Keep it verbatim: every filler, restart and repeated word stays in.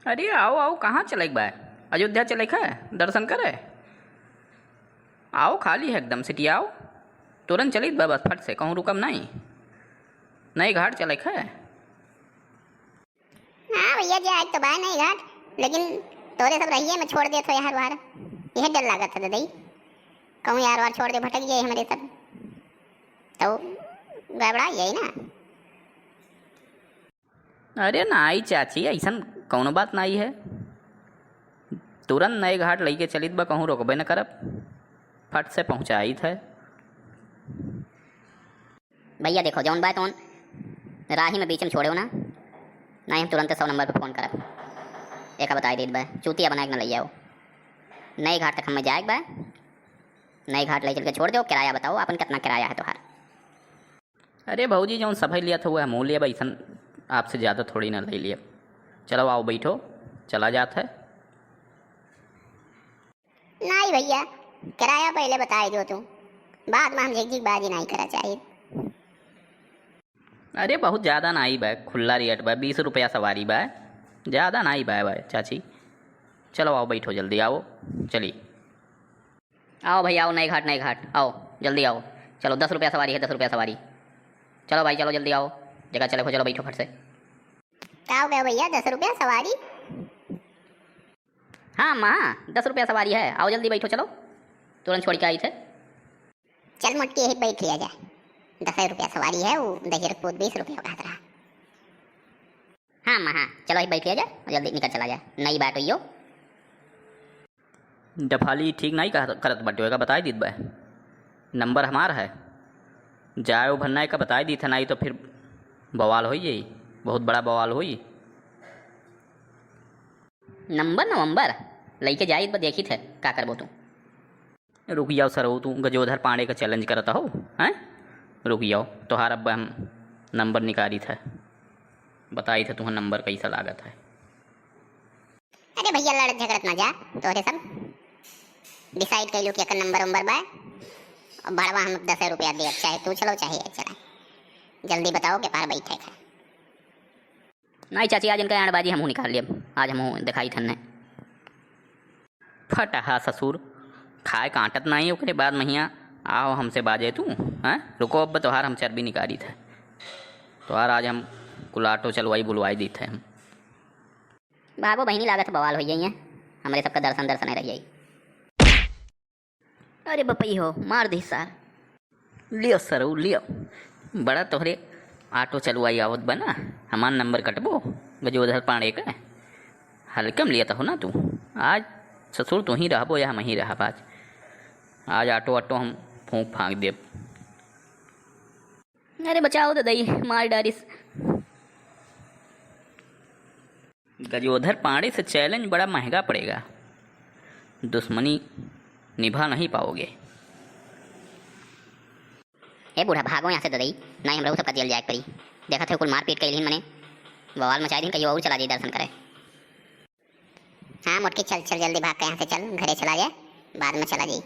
अरे आओ, आओ, कहाँ चलैक बा? अयोध्या चलैक है दर्शन करे? आओ, खाली है एकदम, सिटी आओ। तुरंत चलित बा, बस फट से, कहूँ रुकब नाई। नई घाट चलैक है। हाँ भैया, जाए तो बा नई घाट, लेकिन तोरे सब रहिए में छोड़ देत हो यार बाहर। यह डर लागत है ददई, कहूँ यार वार छोड़ दे, भटक जाए हमरे सब, तो गड़बड़ा जाए ना। अरे नाई चाची, अइसन कौनो बात नाई है। तुरंत नए घाट लइके चलित बा, कहूँ रोकबे न करब, फट से पहुँचाइत है। भैया देखो, जौन बा तौन राही में बीच में छोड़ेउ ना, नाहीं हम तुरंते सौ नंबर पे फोन करब। एका बताई देत बा, चूतिया बनाए के न लइ जाओ। नए घाट तक हमें जाए के बा, नए घाट लइ चल के छोड़ देउ। किराया बताओ आपन, कितना किराया है तोहार? अरे भौजी, जौन सभई लियत हउए, हमहूँ लियब, अइसन आपसे ज्यादा थोड़ी ना लइ लियब। चलो आओ, बैठो, चला जात है। नाई भैया, किराया पहले बताई देउ तू, बाद में हम झिकझिक बाजी नाई करा चाहित। अरे बहुत ज्यादा नाई बा, खुल्ला रेट बा, बीस रुपया सवारी बा, ज्यादा नाई बा, बा चाची। चलो आओ, बैठो, जल्दी आओ, चली। आओ भाई, आओ, नए घाट, नए घाट, आओ, जल्दी आओ। चलो, दस रुपया सवारी है, दस रुपया सवारी। चलो भाई, चलो, जल्दी आओ, जगह चले हो, चलो, बैठो फट से। का हो गया भैया, दस रुपया सवारी? हाँ माँ, दस रुपया सवारी है, आओ जल्दी बैठो, चलो, तुरंत छोड़ के आई थे। चल मोटकी, यही बैठ लिया जाए, दस रुपया सवारी है, वो दहियर पूत बीस रुपया कहत रहा। हाँ माँ, हाँ, चलो, यही बैठ लिया जाए, जल्दी निकल चला जाए, नई बात हुई हो। डफाली ठीक नाई कहत, करत बाटे, एका बताई दीत बा। नंबर हमार है। जाए ओ भन्ना एका बताई दीत है, नाई तो फिर बवाल होई जाई, बहुत बड़ा बवाल होई। नंबर नवंबर लइके जाई, बा देखित है, का करबो तू। रुक जाओ सरऊ, तू गजोधर पांडे का challenge करत हो, हैं? रुक जाओ, तोहार अब हम नंबर निकालित है, बताई थे तुहां नंबर कैसा लागत है। अरे भैया, लड़त झगड़त ना जा, तोहरे सब decide कर लो कि एकर नंबर उम्बर बा। और भाड़वा हम दस रुपया देब, चाहे तू चलो, चाहे ये चला। जल्दी बताओ के पार बैठे है। नहीं चाची, आज इनका आंडबाजी हमहूँ निकाल लेब, आज हमहूँ दिखाई थन्ने। फटहा ससुर, खाए काटत नहीं, ओकरे बाद महिया आओ हमसे बाजे तू, हैं? रुको, अब तोहार हम चर्बी निकालित है, तोहार आज हम कुल auto चलवाई बुलवाई दीत है हम। भागो बहिनी, लागत है बवाल होइ जाई है, हमरे सबका दर्शन दर्शन रह जाई। अरे बपई हो, मार दी सार। लियो सरऊ, लियो। बड़ा तोहरे auto चलवाई आवत बा ना, हमार नंबर कटबो, गजोधर पांडे का। हल्के में लियत हो ना तू। आज ससुर तू ही रहबो या हम ही रहब आज। आज auto auto हम फूंक फांक देब। अरे बचाओ ददई, मार डारिस। गजोधर पांडे से challenge बड़ा महंगा पड़ेगा, दुश्मनी निभा नहीं पाओगे। ए बूढ़ा, भागो यहाँ से ददई, नहीं हमरो सबका जेल जाए के पड़ी। देखत है कुल मारपीट कइलिन मने, बवाल मचाई दिन, कहियो और चला जाई दर्शन करे। हाँ मोटकी, चल चल, जल्दी भाग के यहाँ से चल, घरे चला जाए, बाद में चला जाई।